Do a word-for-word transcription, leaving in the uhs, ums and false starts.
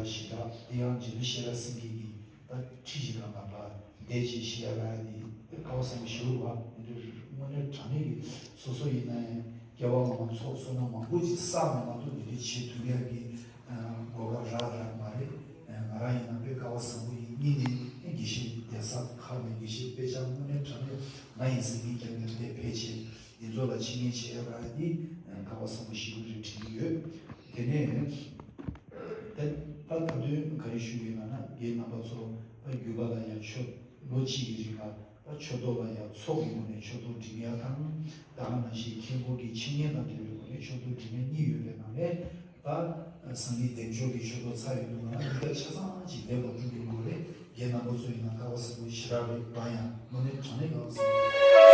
ཞེ་དྲག་དེ་ཡང་རྗེ་བཙུན་ཤེས་རབ་སེང་གེ་གིས་ད་ཁྲིད་ཅིག་ག་ང་ཕར་བསྡད་ཅིག་ཞེས་ཡ་ར་དེ་སྐལ་བ་བཟང་པོ་ཞེ་པོ་བ། དེ་འདྲ་དངོས་གནས་དྲང་གནས་ཀྱི་སོ་སོ་ཡིན་ན་ཡང་སྐྱེ་བ་མང་ཚོགས་བསོད་ནམས་མང་པོ་ཅིག་བསགས་ནས་མ་གཏོགས་འདི་འདྲ་བྱེད་ཐུབ་ཡ་གི་གོ་སྐབས་རག་རག་མ་རེད། ང་རང་ཡིན་ན་དཔེ་སྐལ་བ་བཟང་པོ་ཡིན། སྙིང་ནས་དགེ་བཤེས་གདན་ས་ཁག་ནས་དགེ་བཤེས་དཔེ་ཆ་དངོས་གནས་དྲང་གནས་ང་ཡིན་ཟེར་མཁན་རྐྱང་རྐྱང་དེ་ཕལ་ཆེར་འདི་ཚོ་ལ་འཆད་ཉན་བྱེད་ཡ་རག་ཡ་འདི་སྐལ་བ་བཟང་པོ་ཞེ་པོ་རེད་དྲན་གྱི་ཡོད། དེ་ནས། ད་ད་དུང་ག་རེ་ཞུ་ཡོད་ལབ་ན། རྒན་རྣམ་པ་ཚོ་ད་བརྒྱུད་པ་ལ་ཡང་ཆོས་ལོ་གཅིག་གི་རིང་ལ་ད་ཆོས་ཐོག་ལ་ཡང་ཚོགས་ཀྱི་ངོས་ནས་ཆོས་ཐོག་འབྲི་ཡ་དང་། ད་ག་ནང་བཞིན་མཁན་པོ་གི་འཆད་ཉན་དང་འབྲེལ་བའི་སྒོ་ནས་ཆོས་ཐོག་འབྲི་མཁན་གཉིས་ཡོད་པའི་ནང་ནས། ད་སངས་རྒྱས་བདེ་མཆོག་གི་ཆོས་ཐོག་ཚར་ཡོད་འདུག་ལབ་ན་འདི་ག་ཆ་ཚང་ཅིག་ལེགས་པར་གྲུབ་པའི་སྐོར་རེད། རྒན་རྣམ་པ་ཚོ་ཡིན་ན་སྐལ་བ་བཟང་པོ་ཞེ་དྲག་རེད། ང་ཡང་དངོས་གནས་དྲང་གནས་སྐལ་བ་བཟང་པོ་རེད།